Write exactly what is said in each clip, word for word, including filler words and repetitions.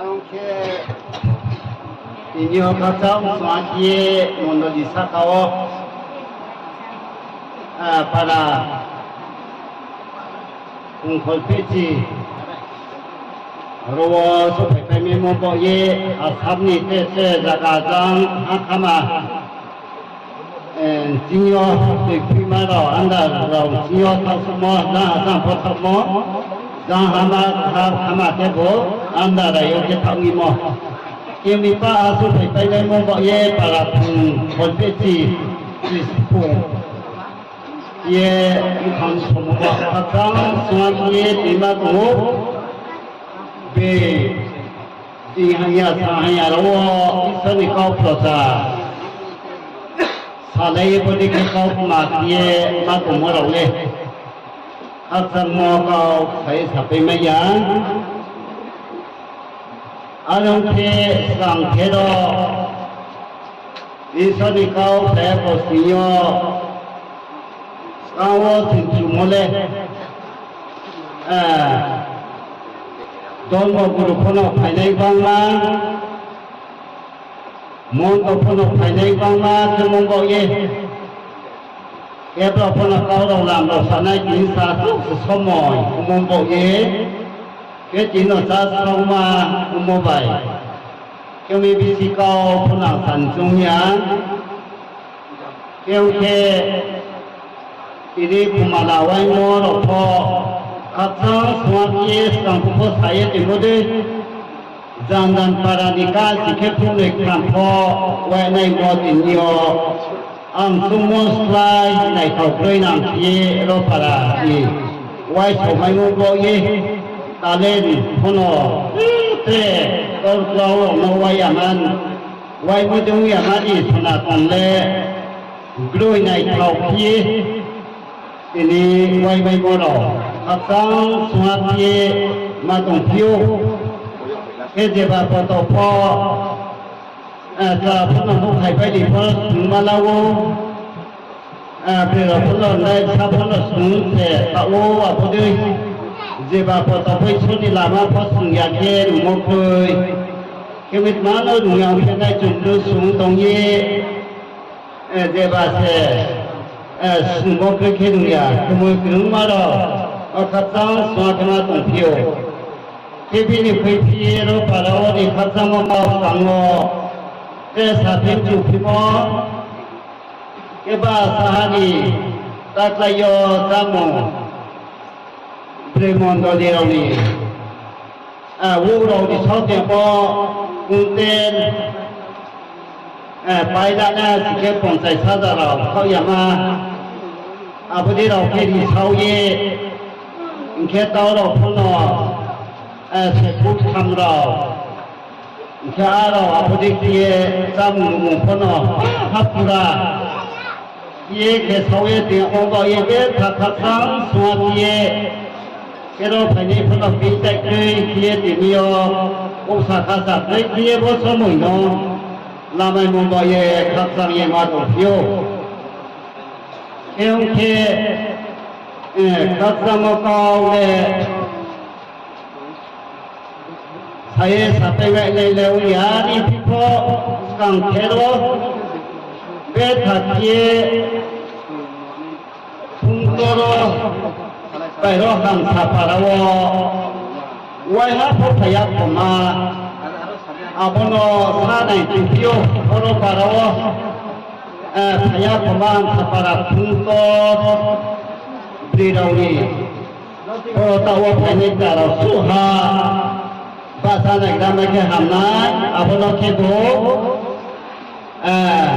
Ang khe tini yo khakchang sungha khe ye mondoli sahka wo, ah, para Khongkhol Pehchi aro wo souhphaipai maimo baoh ye Assam ni tre tre zaga jang ha khama, eh, chini yo toiphuima rao, anda rao chini yo thaohsuhmo, jang ha jang pho thaohmo, jang ha ma kha khama khebu, anda rao yo khe thaoh nimo. Khe mi pa ha souhphaipai maimo baoh ye para Khongkhol Pehchi, Chisphung, ye mkhang somo ba khakchang sungha khe ye toima tong ou. Be, ching haya, sa haya rao wo Isor ni kau procha salai ye bodei khe kau kma khe ye ma tongmo rao le khakchangmo kau sa ye sapai mai ya. Are ong khe skang khe ro Isor ni kau sa ya bo sing yo skang wo singchumo le, eh, dormo guru pho no phainai bangma, monto pho no phainai bangma khe mung baoh ye, khe brao pho no kau rao lam rao sanai tini sa chouh se somoi mung baoh ye, khe tini no chá saoma ongmo bai, khe mi bisi kau pho no san choung ya. Khe ong khe tini khumala waimo rao pho khakchang sungha khe ye skang phu pho sa ye tongmo dei, janjan para ni kasi khe phungnoi kham pho wainaimo tini yo ang chungmo slái naithao kroi nang khe ye ro para ni waisaomaimo baoh ye talent pho no tre torklau rao no wai ya man, waimo dei ong ya mani Sonaton le groi naithao khe ye tini waimaimo rao khakchang sungha khe ye ma tongphi ou. Khe jeba poto pho, eh, chla pho no nouhkhaipai ni pho sungma la ou, eh, broi rao pho no nai sa pho no sung se ta ou, abo dei jeba poto bai Isor ni lama pho sung ya khe rungmo kroi. Khe mi tma no rung ya ong khe nai chung bru sung tong ye, eh, jeba se, eh, sungmo kroi khe rung ya, khe moi krungma rao, o khakchang sungha khe ma tongphi ou. Khe bini khuiphi ye ro para wo ni khakchangmo kau skang wo, khe saphi mchuphimo, khe ba saha ni taklái yo chámung, broi mondoli rao ni, ah, wo rao ni saohte pho, kungten, eh, paila na si khe ponchais hajar rao khaoh yama, abo dei rao khe ri sao ye, hing khe tau rao pho no, eh, se khutham rao, hing khe a rao abo dei khe ye chámung mung pho no hapura khe ye khe sao ye tong yamo baoh ye betha khakchang sungha khe ye, khe ro phainai pho no bini tai kroi khe ye tini yo, kousa khasa kroi khe ye bo somoi no lamaimo baoh ye khakchang ye ma tongphi ou. Khe ong khe, eh, khakchangmo kau le sa ye sapai wainai le ong ya, ni phi pho skang khe ro betha khe ye phungtor wo bai ro Hamsa para wo waiha pho phai ya khoma, abo no sa nai tongphi ou, oro para wo, eh, phai ya khoma Hamsa para phungtor broi rao ni, oro taoh wo phainai ta rao suh ha, bahcha naigra mai khe hamnai, abo no khebu, eh,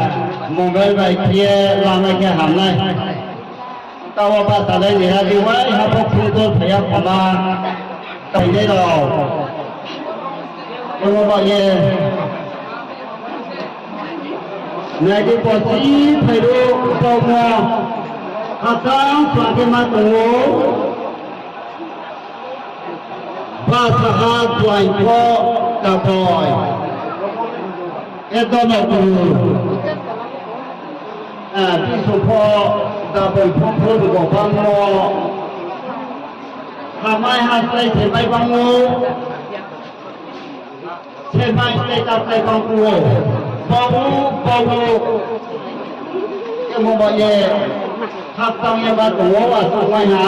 mobile bai khe ye lamai khe hamnai. Taoh wo bahchalai ni ra di, waiha pho phungtor phai ya khoma, tainai rao. Abo ba ye nai di, bo si phai ru, taoh no khakchang sungha khe ma tong ou. Bahcha ha duai pho daboi, khe dono bru, eh, bisu pho daboi pho pho rugo bang no, hamai ha slái se mai bang ou. Khe mai tei ta tei bang kuo. Bau, bau. Khe mo ba ye. Khakchang ye ba tong ou, asuh mai ha.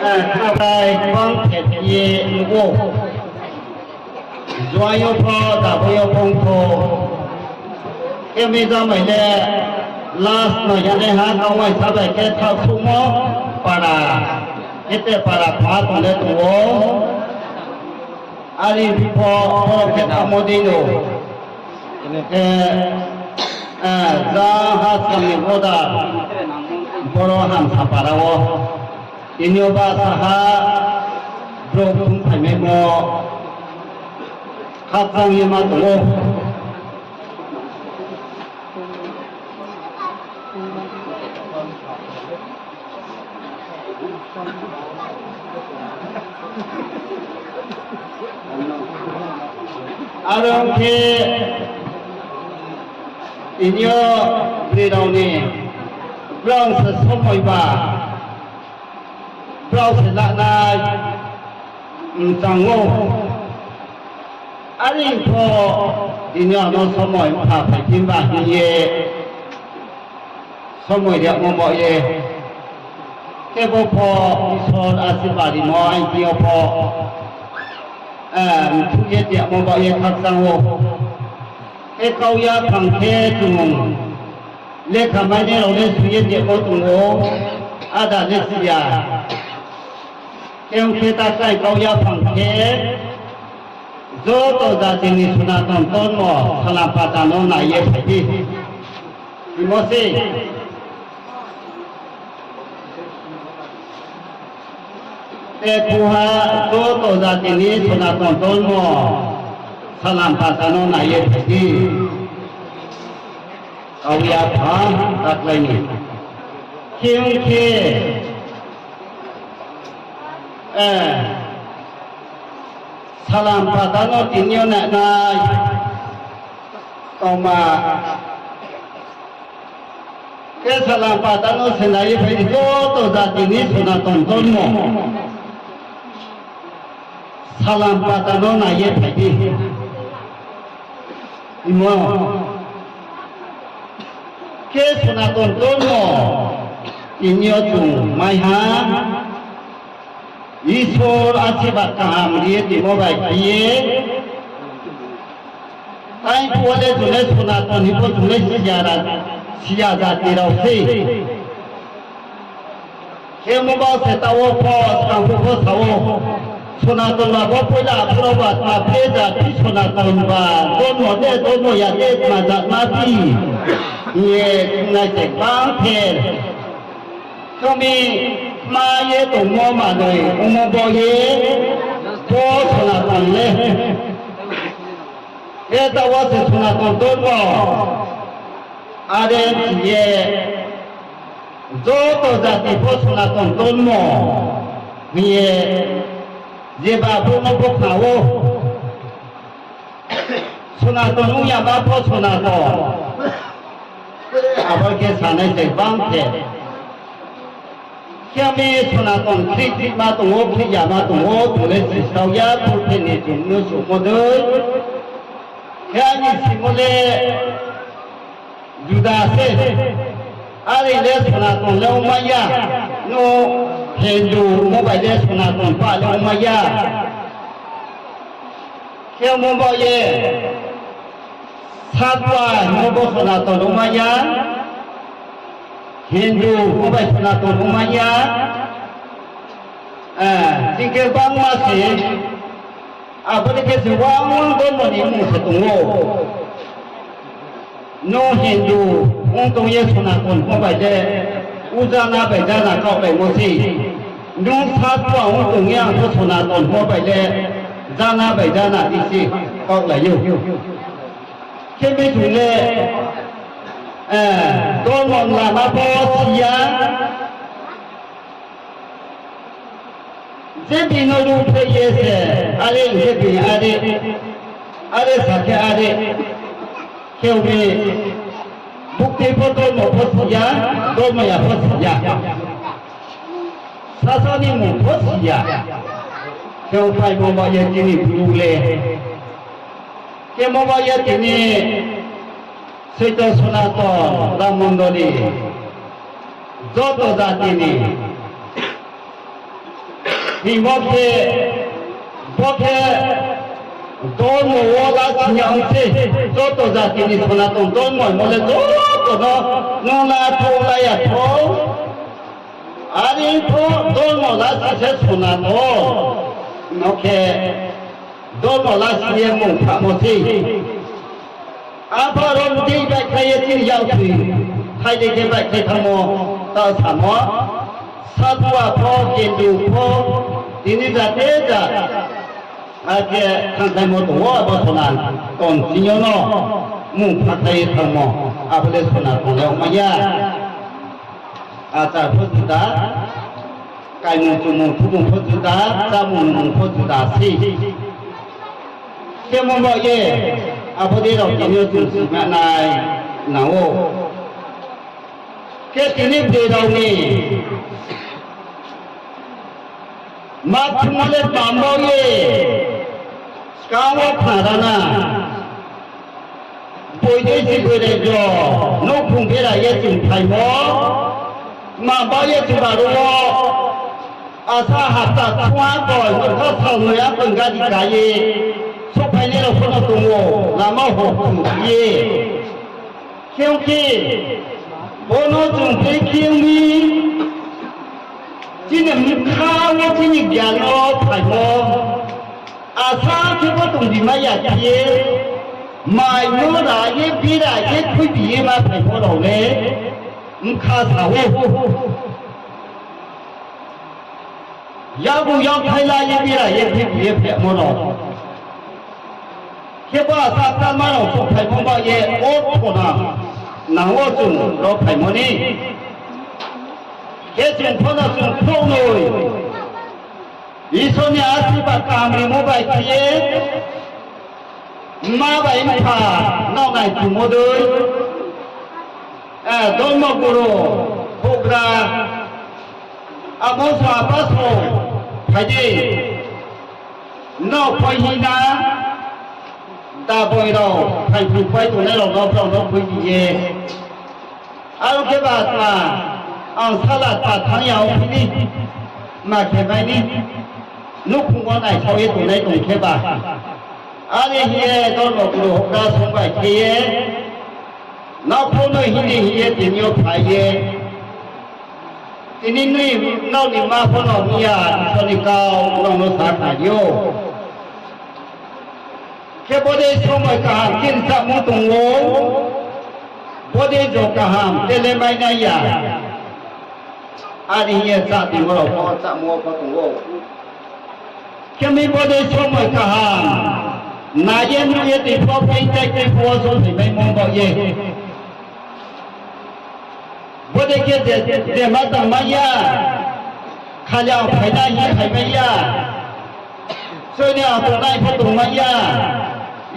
Eh, khabai bang khe ye nuh ou. Juaing yo pho, dabo yo pho ong pho. Khe mi jamai le last no ya le ha, kau mai sa bai khe thaoh suhmo para. Khe te para kha tong le tong ou. Ari pho, boro khe tamo dei no. Khe, eh, ja ha samni boda, boro Hamsa para wo. Tini yo ba saha brouh thum phaimaimo khakchang ye ma tong ou. Aro khe tini yo broi rao ni brao se somoi ba, brao se lanai mchang ou. Are pho tini yo ano somoi pha phai phi ba hing ye somoi riagmo baoh ye. Khe bo pho Isor asirbad rimo aini thing yo pho, eh, mthuh ye tiamo baoh ye khakchang ou. Khe kau yaphang khe chung lekha mainai rao le sui ye tiamo tong ou, áda le si ya. Khe ong khe ta khe kau yaphang khe joto jati ni Sonaton dormo salam pata no nai ye phai di. Himo se. Te khuha joto jati ni Sonaton dormo salam pata no nai ye phai di. Kau yaphang taklai ni. Khe ong khe, eh, salam pata no tini yo nai nai. Tongma. Khe salam pata no se nai ye phai di joto jati ni Sonaton dormo. Salam pata no nai ye phai di. Himo. Khe Sonaton dormo tini yo chung mai ha. Isor asirbad kaham ri ye timo bai khe ye. Tai phuh wo le chung le Sonaton hing pho chung le siya ra, siya jati rao sei. Khemo ba se taoh wo pho, skang phuh pho sa ou. Sonaton ba pho poila phuh rao ba tma phe jati Sonaton ba, dormo de dormo ya de tma jat ma phi. Hing ye nai se bang pher. Khe mi ma ye tongmo manoi ongmo bo ye pho Sonaton le. Khe taoh wo se Sonaton dormo. Are si ye joto jati pho Sonaton dormo hing ye jeba brouh no pho khna ou. Sonaton ong yama pho Sonaton. Abo khe sanai se bang khe. Khe mi Sonaton khrih khrih ma tong ou, khrih yama tong ou, tong le si stao ya, purthimbi ni chung no suhmo dei. Khe aini simo le juda se. Are le Sonaton le ongmai ya. No Hindu mo bai le Sonaton pha le ongmai ya. Khe mo bo ye Satwa mo bo Sonaton ongmai ya. Hindu mo bai Sonaton ongmai ya. Eh, ching khe bangma se, abo ni khe se wang dormo ni mmung se tong ou. Nung Hindu ong tong ye Sonaton mo bai le, u jana bai jana kaohlaimo se. Nung Satwa ong tong ye ang pho Sonaton mo bai le, jana bai jana di se kaohlai ou. Khe mi chung le, eh, dormo lama pho si ya. Je bini no ruhphreh ye se, are hing khe bini are, are sa khe are, khe ong mi, bukti pho dormo pho si ya, dormo ya pho si ya. Sasa ni mmung pho si ya. Khe phaimo ba ye chini Bru le. Khemo ba ye tini Soito Sonaton Ram Mondoli joto jati ni hingmo khe, bo khe dormo wo lasing ya ong se, joto jati ni Sonaton dormo hingmo le joto no nung la thou la ya thou. Are pho dormo lasing se Sonaton. No khe dormo lasing ye mung phamo sei. Apha rom dei baihkhlai ye chini yak thoi, thai dei khe baihkhlai thanngmo ta samo. Satua pho, Kendu pho, tini jate ja, akhe thangkhlaimo tong ou, abo Sonaton chini yo no mung phakhlai ye thanngmo, abo le Sonaton le ongmai ya. Achar pho juda, kaimung chumung thumung pho juda, chámung nungmung pho juda sei. Khemo ba ye, abo dei rao tini yo chung sima nai nang ou. Khe tini broi rao ni ma thungmo le tma ba ye, skang wo khna ra na. Boidei si boidei jo, nouhkhong bera ye chung phaimo, tma ba ye chung aro wo, asa hapta thua koi, nougkha salnoi ya tong gari ka ye, souhphainai rao pho no tong ou, lama hor chung ye. Khe ong khe, bo no chung brekhe ong mi, chini bkha wo chini gyan no phaimo, asa khe bo tong di mai ya khe ye, mai no ra ye, bera ye, khuibi ye ma phaimo rao le, bkha sa ou. Yakgu yakthai la ye bera ye khuibi ye phehmo rao. Khebo asa ktalma rao souhphaimo ba ye, o khona nang wo chung ro phaimo ni. Khe chung pho no chung khrouhnoi Isor ni asirbad kaham rimo bai khe ye, mma bai mpha nrao nai chungmo dei, eh, dormo guru, houhgra, amo so apa so, phai di, nrao phai hing na, daboi rao, phai phung pai tongnai rao no, brao no khui di ye. Aro khe ba tma, ang sala tma thanng ya ongphi ni, tma khe mai ni, nouhkhong wo naisao ye tongnai tong khe ba. Are hing ye dormo guru houhgra song bai khe ye, nrao pho no hing di hing ye tini yo phai ye. Tini nrao ni ma pho no hing ya, Isor ni kau nrao no sa khnari ou. Khe bodei somoi kaham khe chámung tong ou, bodei jo kaham tele mai nai ya. Are hing ye chá tongmo rao pho chámung wo pho tong ou. Khe mi bodei somoi kaham, nai ye nuh ye tei pho pei tai tei pho wo song phaimaimo ba ye. Bodei khe je, je ma tangmai ya, khali ang phainai hing phaimai ya, soini ang tongnai pho tongmai ya,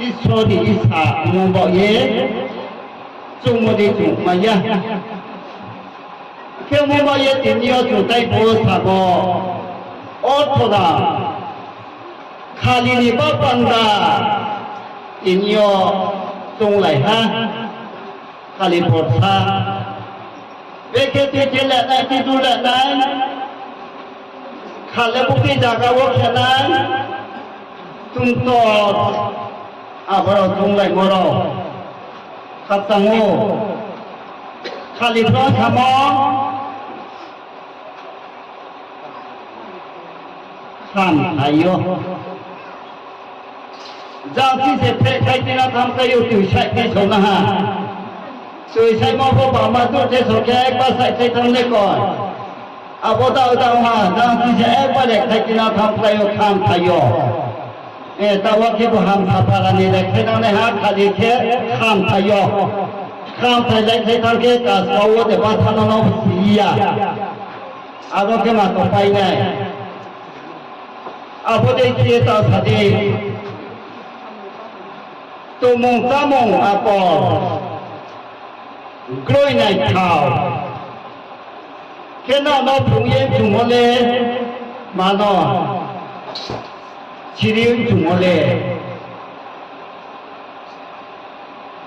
Isor ni isa ongmo ba ye, chungmo dei chung mai ya. Khe mo ba ye tini yo chung tai pho sabo, ortho da, khali ni ba panda, tini yo chunglai ha. Khali borsa. Bekhe tui khe le nai, tui du le nai. Khale bukti zaga wo khe nai. Tungtor. Abo rao chunglaimo rao. Khakchang ou. Khali pho samo. Khamthai yo. Jang chi se phehkhlai tina thamkhlai yo tui saihkhlai song na ha. Tui saihmo pho bama tuh the so khe ekbar saihkhlai thanng le koi. Abo dao dao ha, jang chi se ekbar ekhlai tina thamkhlai yo khamthai yo. E, taoh wo khe bo hamsa para ni lekhlai nangnai ha, khali khe khamthai yo. Khamthai lekhlai thanng khe kaskau wo de batha no no si ya. Abo khe ma tongpai nai. Abo dei khe ye ta sa di. Tongmung chámung akol groi nai thao. Khe nrao no phrung ye phrungmo le mano. Siri ong chungmo le,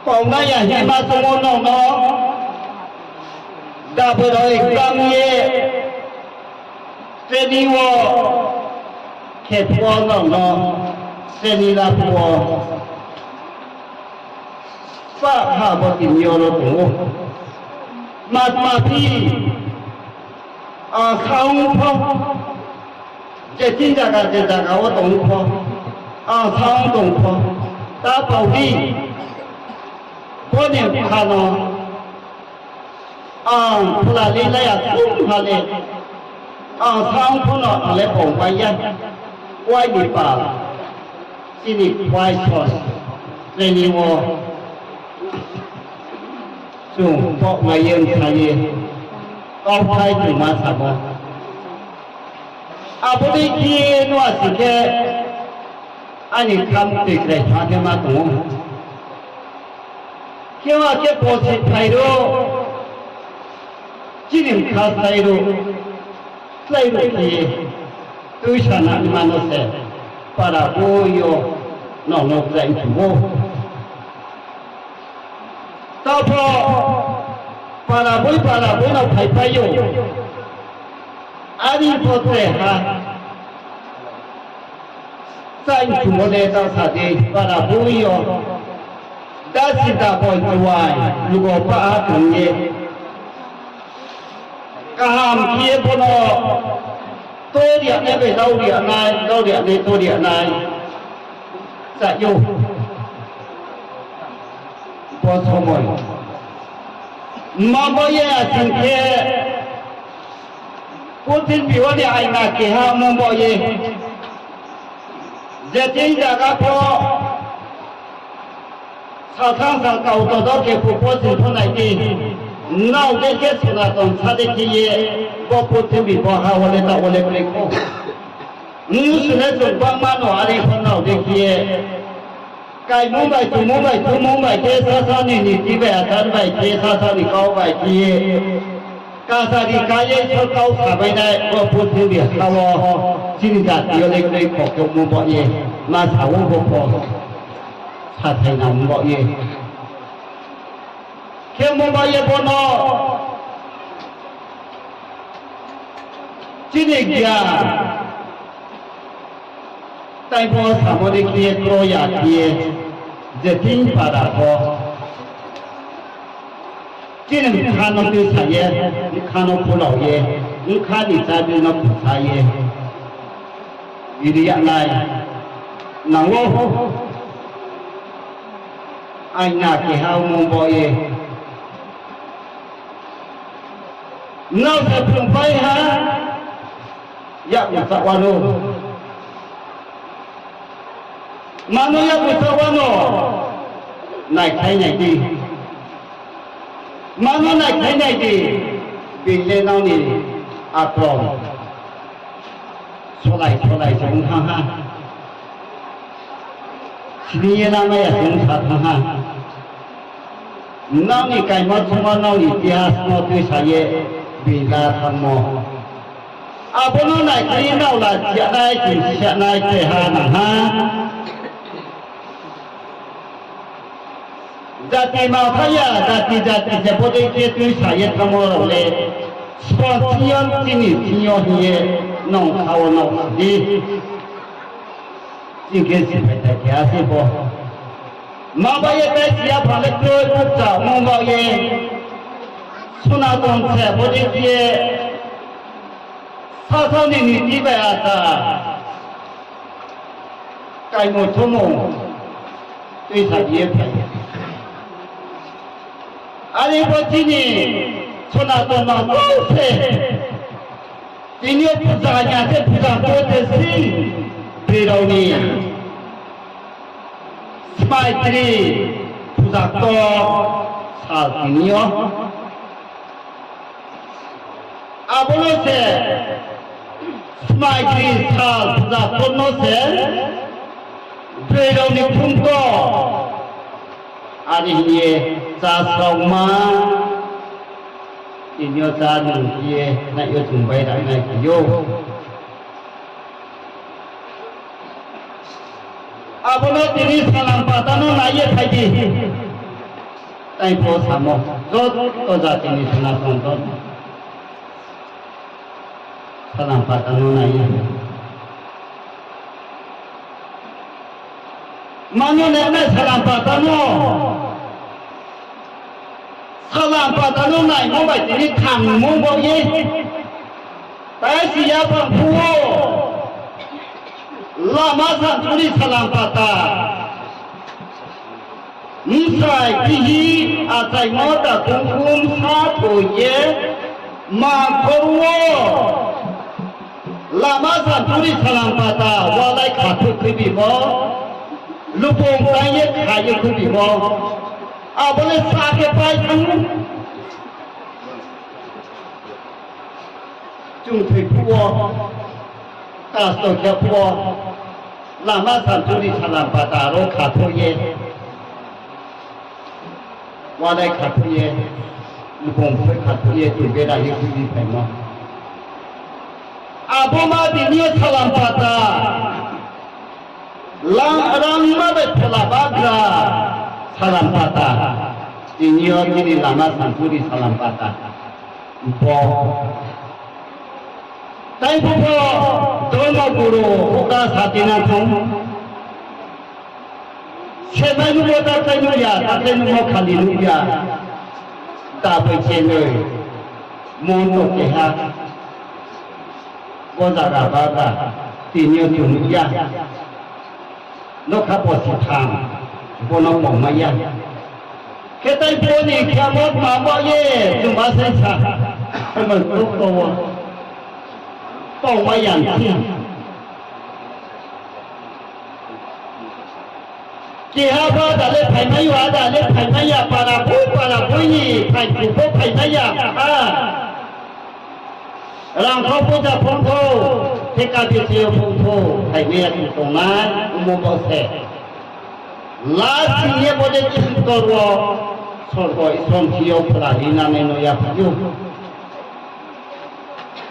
kaunai ya hima tongmo nrao no, daboroi klam ye, training wo khe phuh wo nrao no, training la phuh wo, pah ha bo tini yo ro tong ou. Matma phi, ang sa ong pho, je tin zaga je zaga wo tong pho, ang sa ong tong pho, ta pau di, bo ni bkha no, ang phola le lai ya kung ha le, ang sa ong pho no ang le pongpai ya, wai ni pal, chini wai son, training wo, chung pok mai ye msa ye, kauthai chung ma samo. Abo dei khe ye nua sing khe, aini kham tui krai tha khe ma tong ou. Khe ma khe posi phai ro, chini bkha slái ro, slái ro khe ye, tuisa nangma no se, para boi yo, nrao no kchai mchu ou. Taoh pho, para boi, para boi no phaipai ou. Are pho tre ha. Chai mchumo le ta sa di, para boi yo. Dasi da boi chuai, lugo pah ha tong ye. Kaham khe ye bo no, to ri ya nai bai, dau ri ya nai, dau ri ya nai, to ri ya nai. Chai ou. Bo somoi. Ma bo ye asing khe, purthimbi wo ni aina keha mo bo ye. Je tin zaga pho, sathang sa kau to do khe phu pho sing pho nai di. Nrao dei khe Sonaton sa dei khe ye, bo purthimbi bo ha wo le taoh wo le kroi pho. Mnusu le chung bangma no are pho nrao dei khe ye. Kaimung bai, tongmung bai, thumung bai khe, sasao ni niti bai, achar bai khe, sasao ni kau bai khe ye. Kachari ka ye Isor kau samai nai, bo purthimbi ha wo, chini jati yo le kroi kho khe mo bo ye, ma sa ou bo pho, sathai nang mo bo ye. Khe mo bo ye bo no, chini gyan, tai bo samo dei khe ye kro ya khe ye, je tin para pho. Chini bkha no tuisa ye, bkha no phulao ye, bkha ni chábri no phusa ye, iri ya nai, nang ou, aina keha mo bo ye. Nrao se phrungpai ha, yakgu chaoh wa no. Mano yakgu chaoh wa no, naikhlai nai di. Mano naikhlai nai di, being le nrao ni akrom. Solai solai se ong thanng ha. Sini ye lamai ya se ong sa thanng ha. Nrao ni kaimo chumo nrao ni itihas no tuisa ye being la thanngmo. Abo no naikhlai ye nrao la siya nai, ching siya nai, keha nang ha. Jati ma phai ya, jati jati se bodei khe tuisa ye thanngmo rao le, sbo thing yo, chini thing yo hing ye, nung kha wo nung si di. Ching khe siphai thai khe a se bo. Ma ba ye tai si ya pha le kroi bukcha mung ba ye, Sonaton se bodei khe ye, sasao ni niti bai achar, kaimo thumo, tuisa ye phai. Are bo chini Sonaton no kau se, tini yo puja ya se puja khe se si, broi rao ni smai tini puja ktor sal tini yo. Abo no se smai tini sal puja ktor no se broi rao ni phung ktor. Are hing ye chá saoma, tini yo chá nung khe ye nai yo chung bai ra nai khe ou. Abo no tini Salam Pata no nai ye phai di. Tai pho samo, joto jati ni Sanatan no Salam Pata no nai ye. Mano nenai Salam Pata no. Salam Pata no naimo bai tini thangmo bo ye. Tai si yaphang phuh wo. Lama Sanchuri Salam Pata. Bsai bihih achaimo ta kumkum sa thoi ye ma khor wo. Lama Sanchuri Salam Pata walai khathoi khuibimo, lupong tai ye kha ye khuibimo, abo le sa khe pai thanng. Chung thoi phuh wo, kasto khe phuh wo, Lama Sanchuri Salam Pata ro khathoi ye. Walai khathoi ye, lupong phoi khathoi ye, chung bera ye khuibi phaimo. Abo ma tini yo Salam Pata. Lang rangma bai phola bagra Salam Pata. Tini yo chini Lama Sanchuri Salam Pata. Bo. Tai pho pho, dormo guru, houhgra sa tina thang. Semai nuh wo ta khlai nuh ya, ta khlai nuh wo khali nuh ya. Ta bai chenoi. Mon to keha. Bo zaga ba ba. Tini yo chung nuh ya. Nokha bo si tham. Bo no pongmai ya. Khe tai pho ni khe amo tma ba ye, chung ba sai sa. Amo to to wo. Pongmai ya si. Keha ba da le phaimai ya, da le phaimai ya, para boi, para boi ni, phai phu pho phaimai ya, ha. Rang kho pho ja phong pho, theka bisi yo phong pho, phaimai ya chung tongnai, omo bo se. Last ni ye bo de chung tor wo, sorgo Isor ni thing yo phola ri nani no ya phai ou.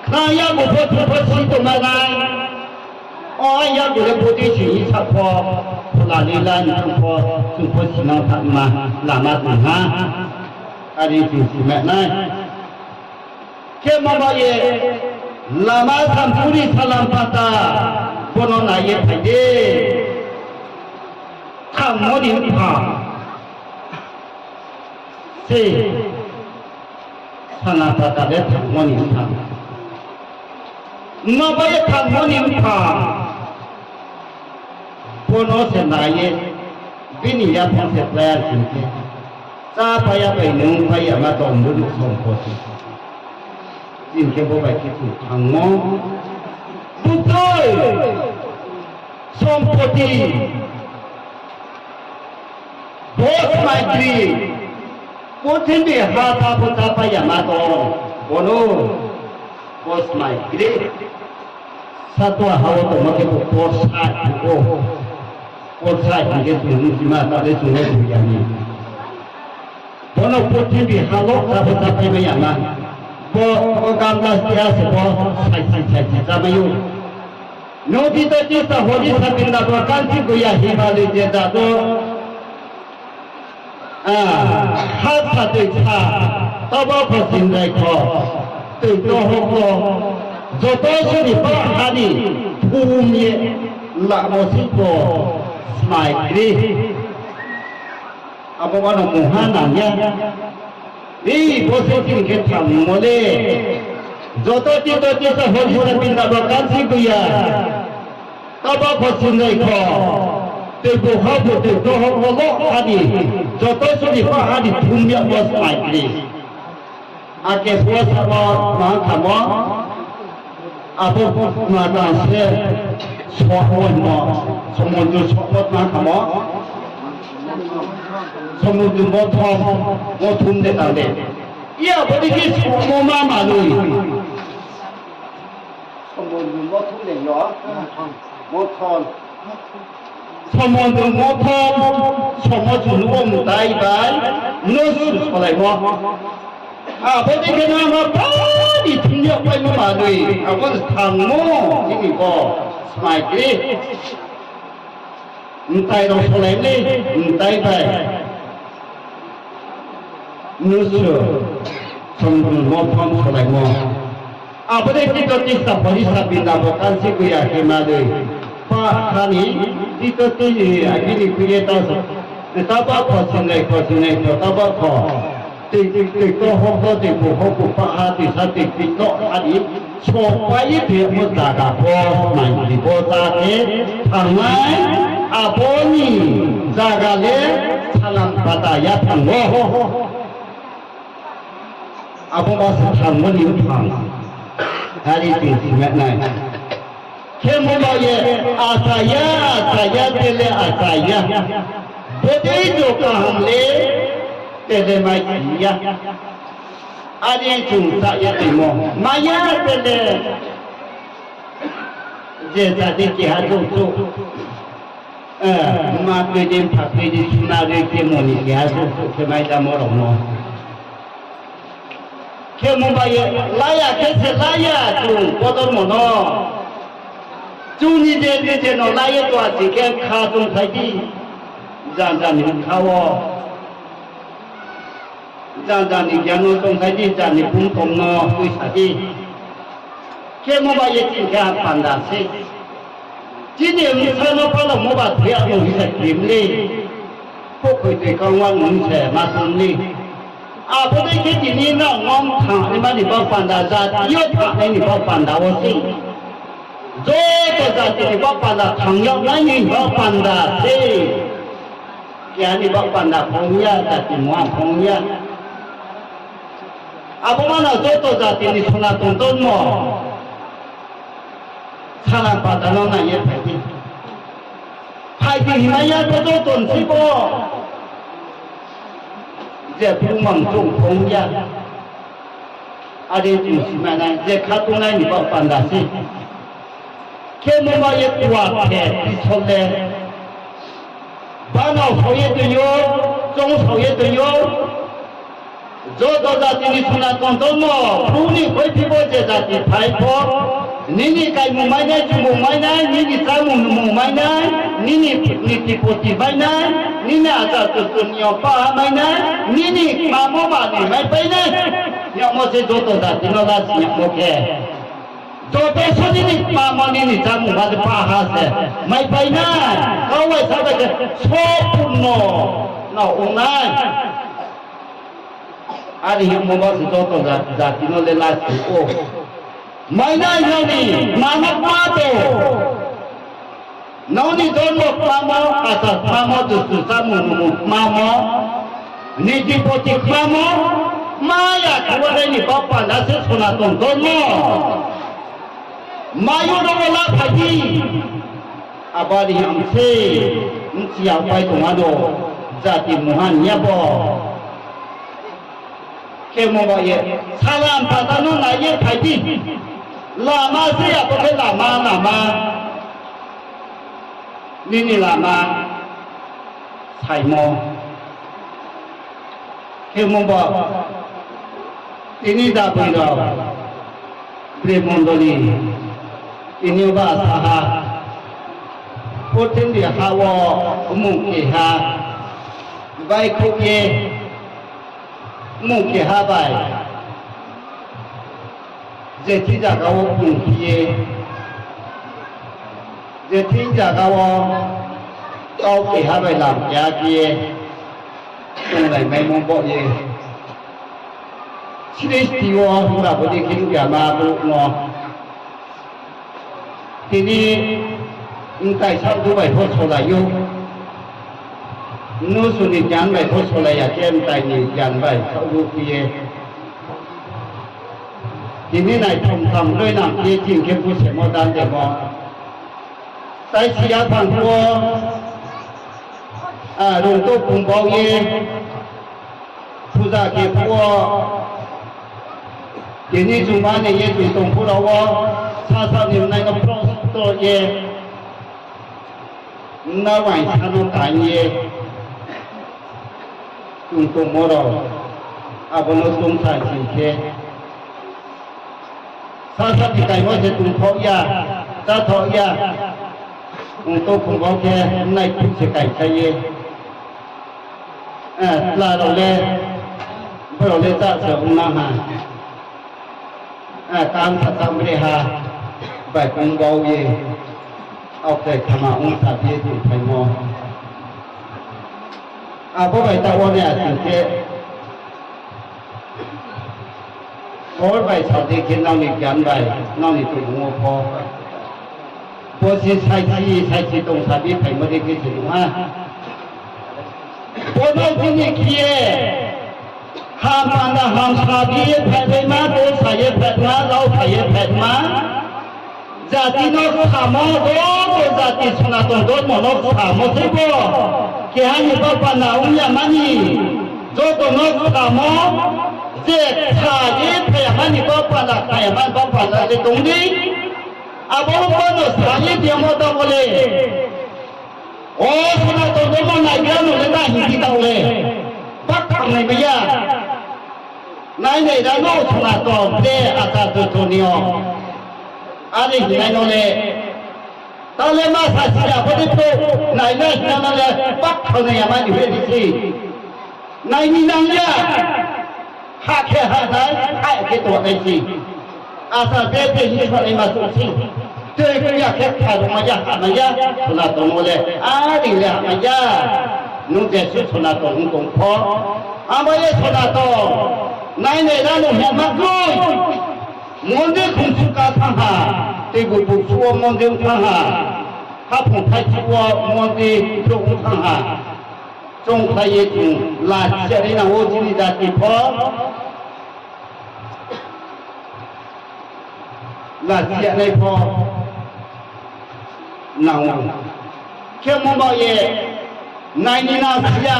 Khna ya bo pho chung pho si tongma nai. O ya bo le bo de si ni sa pho, phola ri la ni chung pho, chung pho si nang thanngma, lama tong ha. Are chung si ma nai. Khe mama ye, Lama Sanchuri Salam Pata, bo no nai ye phai di. Thangmo ni mpha. Se, Salam Pata le thangmo ni mpha. Mama ye thangmo ni mpha. Bo no se nai ye, bini yaphang se playa sing khe. Chá pai ya bai nung pai ya ma tong bo ni sompoti. Sing khe bo bai khe chung thangmo. Bukoi, sompoti. Bo smai kri. Purthimbi ha ta pho chá pai ya ma tong. Bo no. Bo smai kri. Satua ha wo tongmo khe bo porsai hing ou. Porsai hing khe chung nuhsima ta le chung le bui ya ni. Bo no purthimbi ha lo ta pho chá pai mai ya ma. Bo, bo gamla keha se bo sai sai sai sai chá mai ou. Nodi to tisa hori sa binda bo kansi guya himali je da do. Ah, ha sa tui sa, tabo kho sinrai kho, tui to ho kho, joto suri ba ha ni, thum ye, la mo si kho, smai kri. Abo wano mungha nang ya. Ri, bo se chini khe thangmo le. Joto tito tisa hori sa binda bo kansi guya. Tabo kho sinrai kho, tei bo ha bo tei bo ho bo lo ha ni, joto suri ba ha ni thum ya bo smai kri. Ake bo sa bo ma khamo, abo ma ta se so mo mo, so mo ju so mo ma khamo, so mo ju mo thom, mo thum de ta de. Iya bo di ki so mo ma ma lui. Somondru mothom de yo. Mothom. Somondru mothom, somo chunu omtai bai, no susolaimo. Abo dei khe no ma bari thumya paimo manwi, abo thangmo, chini bo, smai kri. Mtai rao solai le, mtai bai mnusu, somgun, mothom solaimo. Abo dei tito tista phorisa binda bo kansi kuya khe ma dei. Pa ha ni tito ti, abini khui ye ta, taba pho sinai pho, sinai pho, taba pho. Tei, tei, tei to hokto, tei bu hokbu pa ha, tei sa, tei, tei to ha ni. Sopai ye tongmo zaga pho, mai ni bo ta khe thangnai, abo ni zaga le Salam Pata yaphang wo. Abo ma se thangmo ni mphang. Hari chung sima nai. Khemo ba ye, achaya, achaya, tele achaya. Bodei jo kaham le, tele mai si ya. Ari chung sa ye tongmo. Maya tele. Je jadi keha chouh chouh. Eh, ma tui di, mpha tui di, suna di, khemo ni keha chouh chouh khe mai damo rao no. Khemo ba ye, laya khe se laya chung bodormo no. Chung ni je, ni je no la ye to asi khe kha chung phai di. Janja ni kha wo. Janja ni gyan no chung phai di, jani bung tong no tuisa di. Khemo ba ye chini khe ha panda se. Chini bsa no phalamo ba thia no hing se krim le. Khokhoi tui kangwa no hing se ma tong le. Abo dei khe tini nrao no thangnaima ni baoh panda, jati yo thangnaima ni baoh panda wo se. Joto jati ni baoh panda thang yag nai ni baoh panda se. Keha ni baoh panda phung ya, jati mungha phung ya. Abo ma no joto jati ni Sonaton dormo. Salam Pata no nai ye phai di. Phai di himai ya khe joto nsi bo. Je bumang chung phung ya. Are chung sima nai, je khatungnai ni baoh panda se. Khemo ba ye kua khe tisol le. Banao sao ye tong yo, choung sao ye tong yo. Joto jati ni Sonaton dormo, Bru ni khuiphi bo je jati phai pho, nini kaimung mai nai, chumung mai nai, nini chámung numung mai nai, nini niti poti mai nai, nini achar chustur niyom paha mai nai, nini kmamo manoi maipai nai. Yagmo se joto jati no lasi yagmo khe. Joto se nini kmamo nini chámung ba je paha se maipai nai. Kau bai sa bai khe sompurno no ong nai. Are hingmo ba se joto ja-, jati no le lasi ou. Mai nai nrao ni kmamo kma tong. Nrao ni dormo kmamo, achar kmamo, chustur chámung numung kmamo, niti poti kmamo, kma ya khe wo nai ni baoh panda se Sonaton dormo. Mayo no wo la phai di. Abo ni hing se, bchi ya pai tongma no, jati mungha ni ya bo. Khemo ba ye, Salam Pata no nai ye phai di. Lama se abo khe lama, lama. Nini lama saimo. Khemo ba, tini daboi rao, bre mondoli, tini ba saha, purthimbi ha wo mung keha, baihkhouh ye, mung keha bai, je thing zaga wo pungphi ye, je thing zaga wo kau keha bai lam keha khe ye, tonglaimaimo baoh ye, sristi wo himba bodei khe nuh yama brouh no. Tini mtai saohdu bai pho solai ou. Mnusu ni gyan bai pho solai ya khe mtai ni gyan bai saohdu khe ye. Tini naithom tham roi nang khe ching khe busemo dan demo. Tai si yaphang phuh wo, a, rung to pung bau ye, puja khe phuh wo, tini chung ma ni ye chung tong phuh rao wo, sasa ni nai no prosto ye, na uaingsa no tang ye, chung tongmo rao, abo no tongsa sing khe, sasa ni kaimo se tongthaoh ya, cháthaoh ya. Ong to khong bau khe nai phu se kaisa ye. Eh, tla rao le, brao le chá se ong na ha. Eh, kam sa cham bre ha, bai kong bau ye. Ao khe khama ong sa ye tongphaimo. Abo bai taoh wo nai asing khe, hor bai sa di khe nrao ni gyan bai, nrao ni tongmung wo pho. Bo se saisi, saisi tong sa di phaimo di khe se nung ha. Bo no chini khe ye, ham panda ham sa di ye phaimaima, bo sa ye phaima, rao sa ye phaima. Jati no samo, joto jati Sonaton dormo no samo se bo. Keha ni baoh panda ong ya mani, joto no samo, je sa ye phai ya mani baoh panda, khnaya mani baoh panda le tong di. Abo bo no sa ye di amo ta bo le. O Sonaton dormo naigra no le ta hing di taoh le. Bak thangnai mai ya. Nainai ra no Sonaton bre achar joto ni yo. Are hingnai no le. Taoh le ma sa si ya, bo de pho nainai hing no le bak thangnai ya mani hwe di se. Nai ni nang ya. Ha khe ha nai, ha khe to nai se. Asa be be hing sanai ma sung se. Tei khe ya khe kha rung ma ya, ha ma ya, Sonaton wo le, a ri le ha ma ya. Nung jesuh Sonaton ong tong pho. Abo ye Sonaton. Nainai ra nung hing ma kroi. Mondir khongsu ka thanng ha. Teibu buksu wo mondir thanng ha. Haphung thaichu wo mondir brouh thanng ha. Choungkhlai ye chung lachia ri nang ou chini jati pho. Lachia nai pho nang ou. Khemo ba ye nai ni nang si ya.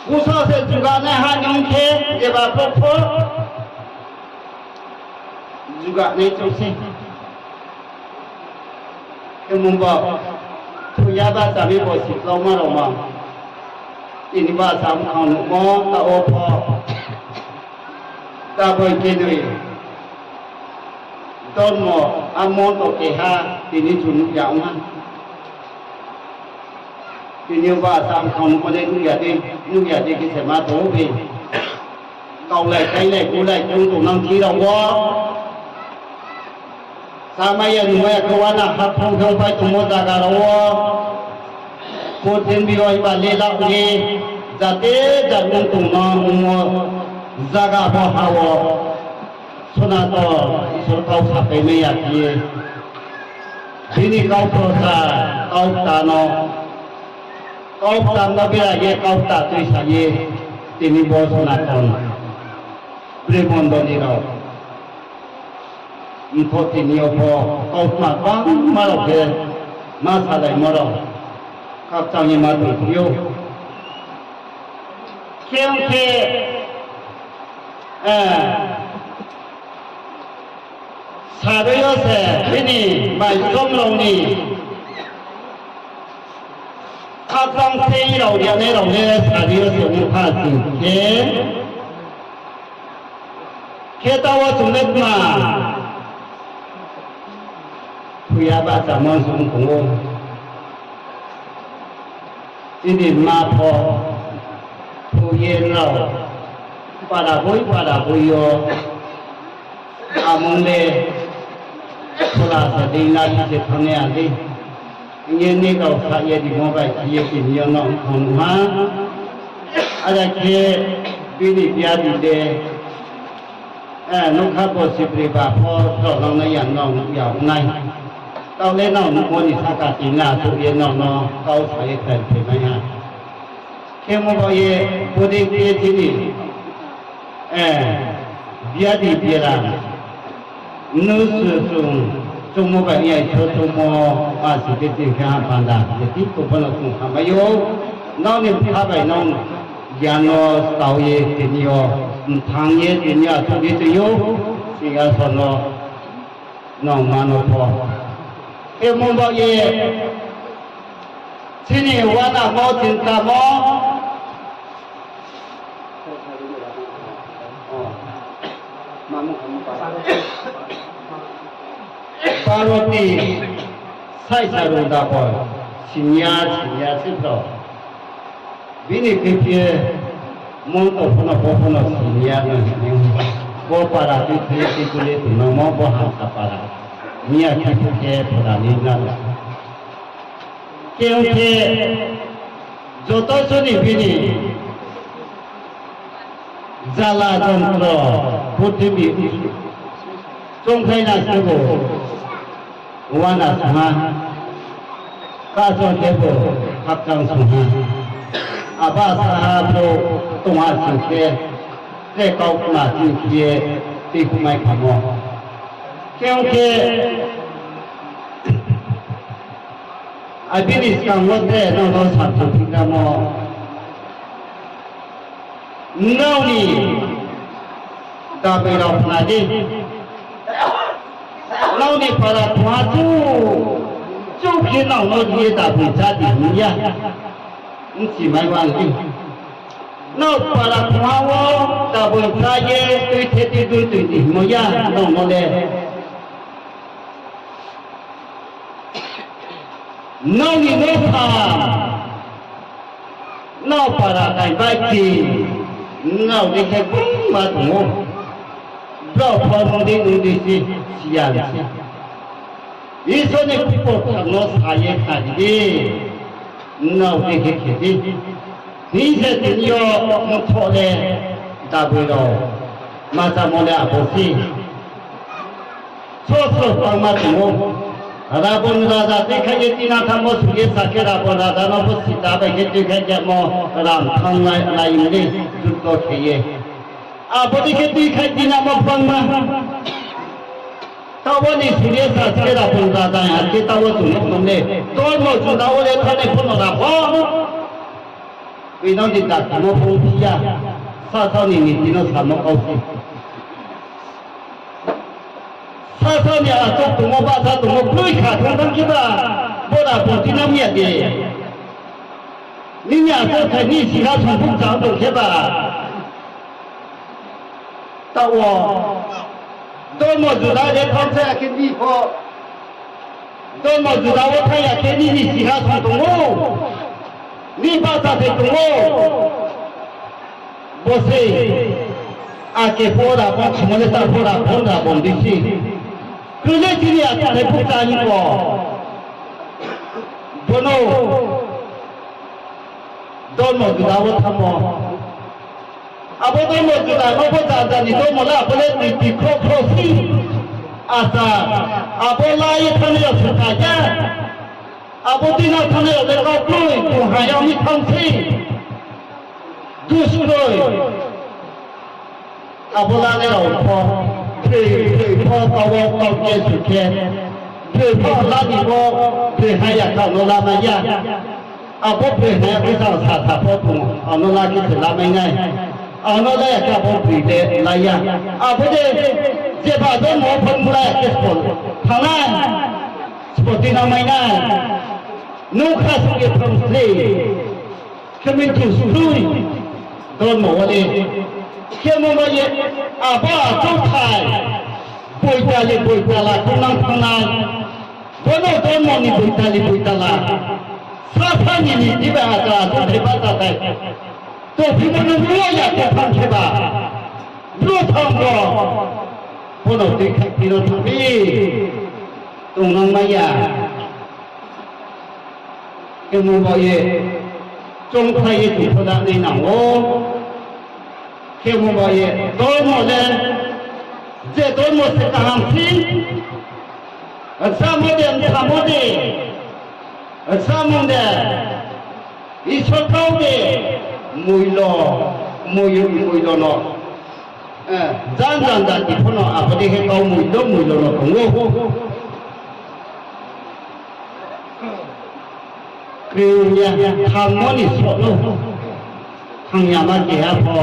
Busa se juga nai ha nung khe jeba pho pho. Juga nai chung se. Khemo ba, thoi ya ba chami bo siklauma rao ma. Tini ba sa mkhang nuhmo, taoh wo pho. Taboi khe noi. Dormo, a mon to keha, tini chung nuh ya ong ha. Tini yo ba sa mkhang nuhmo le nuh ya dei, nuh ya dei khe se ma tong ou dei. Kaulai, kailai, kulai, chung tongnang thi rao wo. Samai ya numai ya khe uana haphung khe pai tongmo zaga rao wo. Purthimbi wo iba lela ye, jate jat nung tongmo ongmo zaga bo ha wo. Sonaton Isor kau sapaimai ya khe ye. Bini kau prosa, kau kta no, kau kta no bera ye, kau kta tuisa ye, tini bo Sonaton. Bre mondoli rao. Mtho tini yo pho kautma bangma rao khe ma salaimo rao khakchang ye ma tongphi ou. Khe ong khe, eh, sarui yo se bini bai som rao ni khakchang sei rao yanai rao le sarui yo se ongpha sing khe, khe taoh wo chung le tma thoi ya bahchamo song tong ou. Chini mma pho thoi ye nrao para boi para boi yo amung le phola se dei nai se thanng ya dei. Hing ye ni rao sa ye rimo bai khe ye tini yo no ong thanng ha. Are khe bini biadi le, eh, nukha bo sibri ba pho rao nang nai ya nrao nuh ya ong nai. Taoh le nrao nuhmo ni saka tini achouh ye nrao no kau sa ye khlai phaimai ha. Khemo ba ye bodei khe chini, eh, biadi biara, mnusu chung, chungmo bai ya Isor chungmo, ma si khe chini khe ha panda, je tini to pho no chung hamai ou, nrao ni bkha bai nrao gyan no stao ye tini yo, mthang ye tini yo achouh ye tong ou, singhason no nrao ma no pho. Khemo ba ye, chini uanamo, chintamo, Paroti, Saisa rung da bo, siniya, siniya se bro. Bini khe phi ye monto pho no, bo pho no siniya no hing ye. Bo para tui tui ye tui tui ye tongmo, bo hamsa para. Miya khe pho khe pura ni na no. Khe ong khe joto soni bini jala jontro purthimbi chongkhlai na se bo. Uana sungha, kasong khe bo khakchang sungha. Aba saha brouh tongha sing khe, tre kaukma chini khe ye tuikhouhmai khamo. Khe ong khe, abini skang wo tre nrao no samchu phinamo. Nrao ni daboi rao khna di. Nrao ni para khongha chu, chu khe nrao no ri ye daboi chá di hing ya. Bchi mai wa di. Nrao para khongha wo daboi chá ye tuithe tuidul tui di hingmo ya nrao no le. Nrao ni no pha, nrao para kai bai ti, nrao ni khe bungma tong ou. Brao pho nung di nung di si, siyan se. Isor ni khupor thang no sa ye kha di di. Nrao ni khe khe di. Hing se tini yo mthoh le daboi rao ma chámo le abo se. Sro sro bangma tong ou. Rabon raja tuikhai ye tina thanngmo sung ye sa khe Rabon raja no pho Sita bai khe tuikhai yagmo ram thanng lai, lai mi le juddo khe ye. Abo dei khe tuikhai tinamo bangma. Taoh wo ni sung ye sa khe Rabon raja ha khe taoh wo chung no phone. Dormo juda wo le thanngnai pho no Rabon. Bini di dakti no phone phi ya. Sasao ni niti no samo kau se. Sasao ni achouh tongmo, bahcha tongmo, kroi kha thang thang kheba, bora bo tinang ya de. Nini achouh khai ni singha songphung chang tong kheba. Taoh wo, dormo juda le thanng se akhe ni pho, dormo juda wo thanng ya khe nini singha song tong ou, ni bahcha se tong ou. Bo se, ake pho Rabon khemo le ta pho Rabon Rabon di se. Kroi le chini achouh le phuh chá ni pho. Bono dormo juda wo thanngmo. Abo dormo juda no pho janja ni dormo la abo le niti khro khro si. Acha, abo la ye thanngnai rao se kha ya. Abo tuinang thanngnai rao le kau kroi, tong ha yag mi thanng se. Duskroi. Abo lanai rao pho, broi, broi pho kau wo kau khe su khe, broi pho la ni pho, broi ha ya kau no lamai ya. Abo broi ha ya khe sa sa sa pho tong, ano la khe se lamai nai. Ano la ya khe abo broi le la ya. Abo de, jeba dormo pho bura ya khe sbo thanngnai, sbo tuinangmai nai. Nung kha sung ye phrang se. Khe mi thu skroi, dormo wo le. Khemo ba ye, abo achouhthai, boitali boitala khongnang thanngnai. Bono dormo ni boitali boitala. Sasao ni niti bai achouhthai bahchathai. Tophimo no nuh ya khe thanng kheba. Brouh thanng bo. Bono tuikhai phi no thanng mi. Tongnang mai ya. Khemo ba ye, choungkhlai ye chung pho da nai nang ou. Khemo ba ye, dormo le, je dormo se kaham si, samo de, samo de, samung de, Isor kau de, moilo, moilo, moilo no, eh, jan jan jati pho no abo dei khe kau moilo, moilo no tong ou. Kri ya, thangmo ni sroh no, thang yama keha pho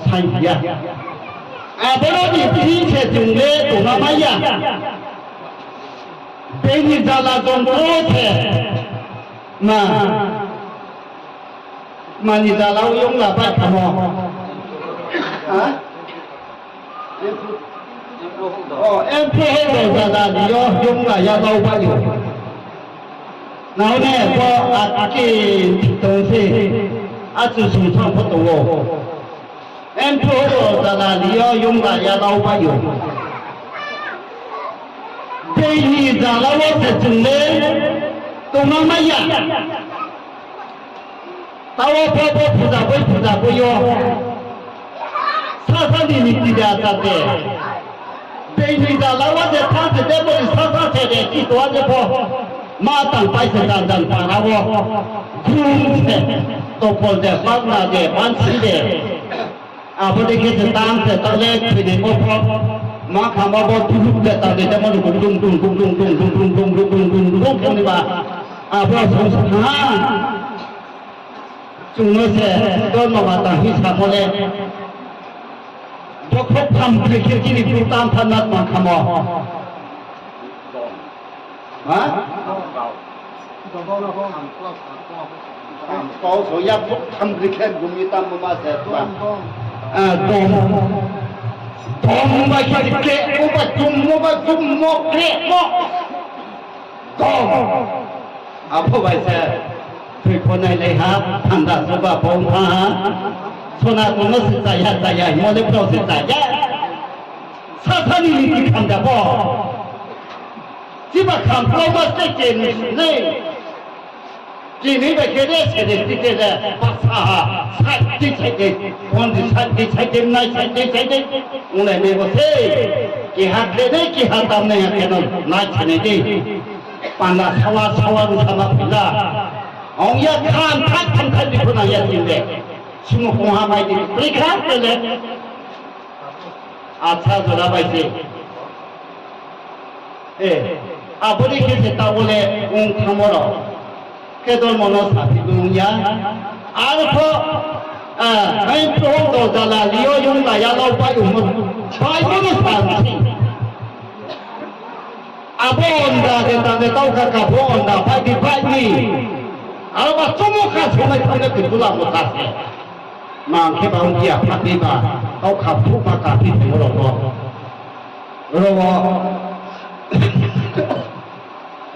saing ya. Abo no ni bini se chung le tongna mai ya. Bini jala jontro se, ma, mani jala wo yongla bai khamo. Ha? O, emphru houh rao jala ni yo yongla ya lau bai ou. Nao ne bo a, a khe tong se, achu sung thang pho tong ou. Emphu ho jala li yo yong la ya lau bai ou. Dei ni jala wo se chung le tongma mai ya. Taoh pho bo phuja boi phuja boi yo. Sasa ni ni tida sa de. Dei ni jala wo je tha se de bo ni sasa se de ki to a je pho. Ma tang pai se jan jan para wo. Jun se. Topol de, pagna de, bansi de. Abo dei khe se tang se taoh le thoinaimo pho. Ma khama bo tuluk de tang de jemo ni gudung dung dung dung dung dung dung dung dung dung dung dung ni ba. Abo song se thanng ha. Chung no se dormo mata hing samo le. Bokhrouh tham bri khe chini bru tam thanna tma khamo. Ha? Kau so ya bokhrouh tham bri khe bumi tam ma se tma. Ah, dom. Dom bai khe kre, o bai tum mo bai tum mo kre mo. Dom. Abo bai se thoi pho nailai ha, thanda se ba pho ong thanng ha. Sona tong no se chaya, chaya hingmo le brao se chaya. Sasa ni ni ki kham da bo. Chiba kham pho ma se ke ni su nei. Chini bai khe re se de ti te le, basa ha, sai ti sai de, pon di sai ti sai de, nai sai de, sai de, ong lai nai bo se. Keha khe de, keha tam nai ya khe no, nai sai nai de. Panda sawa, sawa ru sama phi la. Ong ya khan thai, khan thai di pho nang ya tin de. Sumo kong ha mai di, pri kha te le. Acha jora bai se. E, abo ni khe se taoh wo le ong thanngmo rao. Khe dormo no saphi ong ya. Arpho, a, hai prohom do jala li yo yong la ya lau bai ongmo. Bai bo no sa si. Abo onda de ta de tau kha kha bo onda bai di bai ni. Aro ba chumo kha somai thang de khe tula mo ta se. Mang khe ba ong ya pha di ba. Tau kha phu ba ka phi thang ro bo. Ro wo.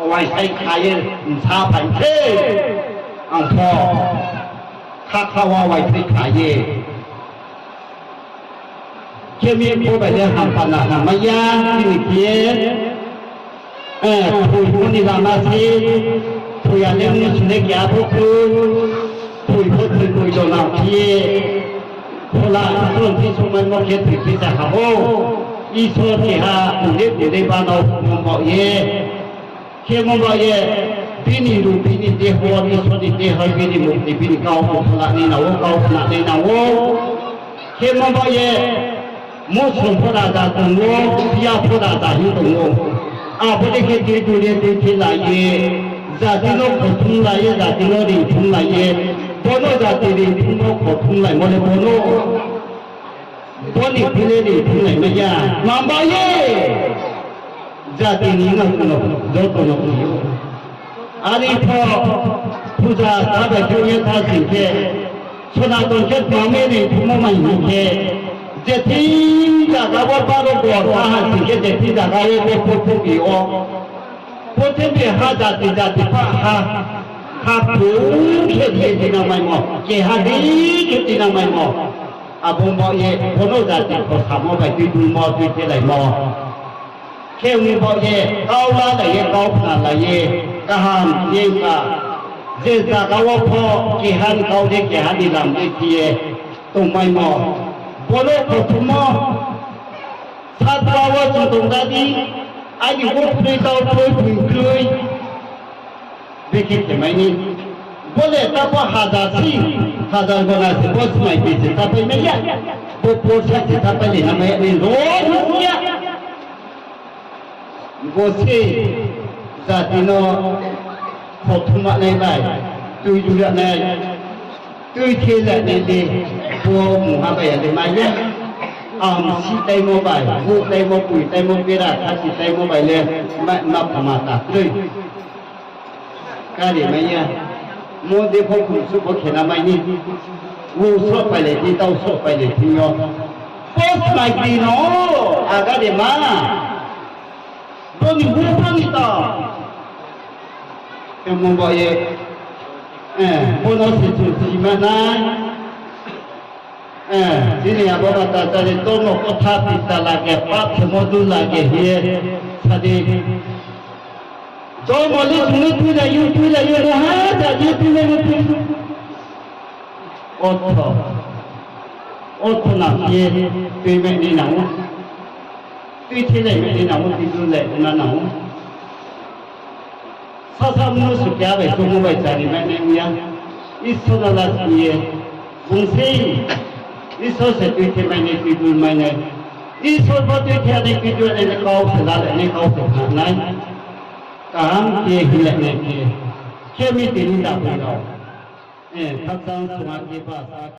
Owai sai kha ye nsa phai khe. Ang pho. Kha kha wa wai thai kha ye. Khe mi pho bai le ham pana ham mai ya, chini khe, eh, thoi pho ni lama se, thoi ya le mnusu le keha pho kroi, thoi pho thoi koi jona khe, phola Isor ni somai mo khe thoi khe sa ha bo, Isor keha ule ule ba no mo ye. Khe mo ba ye, bini ru, bini deho, Isor ni deho, bini mukti, bini kau pho khna nai nang ou, kau khna nai nang ou. Khe mo ba ye, mosrom pho raja tong ou, phiya pho raja hing tong ou. Abo dei khe tui tui ye tui khe lai ye, jati no khothung lai ye, jati no ringthung lai ye, bono jati ringthung no khothung laimo le bono. Bo ni khui le ni thunglai mai ya, mamba ye. Jati ni nang no, joto no khui ou. Ani pho, puja ta bai khe ye ta sing khe, Sonaton khe tma me ni thumo mai hing khe, je thing zaga wo baro bo ta ha sing khe, je thing zaga wo bo purthimbi wo. Purthimbi ha jati jati pha ha, ha phu khe di ye tinang maimo, keha di khe tinang maimo. Abo baoh ye bono jati kho samo bai tui dulmo tui thelaimo. Khe ong baoh ye kau lalai ye, kau khnalai ye, kaham ye ba, je zaga wo pho keha ni kau de keha ni lam de khe ye tongmaimo. Bono kho thumo, satwa wo chung tong ra di, aini wo kroi tau kroi, bung kroi. Bekhe khemai ni. Bo le ta pho hajar si, hajar gona se bo smai bai se ta pai mai ya. Bo porsa se ta pai le na mai ya ni ro ya. Bo se jati no khothuma nai bai, tui jura nai, tui thela nai le, bo mungha bai ya le mai ya. Ang si taimo bai, bu taimo, pui taimo, bera khasi taimo bai le, ma, ma phama ta kroi. Kari mai ya. Mo de pho khumsu pho khena mai ni. Wo soh pai le di, tau soh pai le di yo. Bo smai di no, aga de ma. Bo ni bu bo ni ta. Khe mung ba ye, eh, bo no se chung si ma nai. Eh, chini abo bata chari tomo kotha pita lage, pap khemo du lage hing ye, sadi. Tomo le chung no tuilai yo, tuilai yo, no ha, ja ye tuilai yo, tui. Otho. Otho nang ye, tui mai ni nang ou. Tui thilai mai ni nang ou, tui dulai na nang ou. Sasa mnusu keha bai choungmo bai chari mai nai ong ya. Isor no la sing ye, bung sei, Isor se tui the mai nai, tui dul mai nai. Isor pho tui the nai, tui dul nai, kau se lalai nai, kau se kha nai. Kaham khe hinglai nai khe, khe mi tini da poi rao. Eh, khakchang sung ha khe ba sa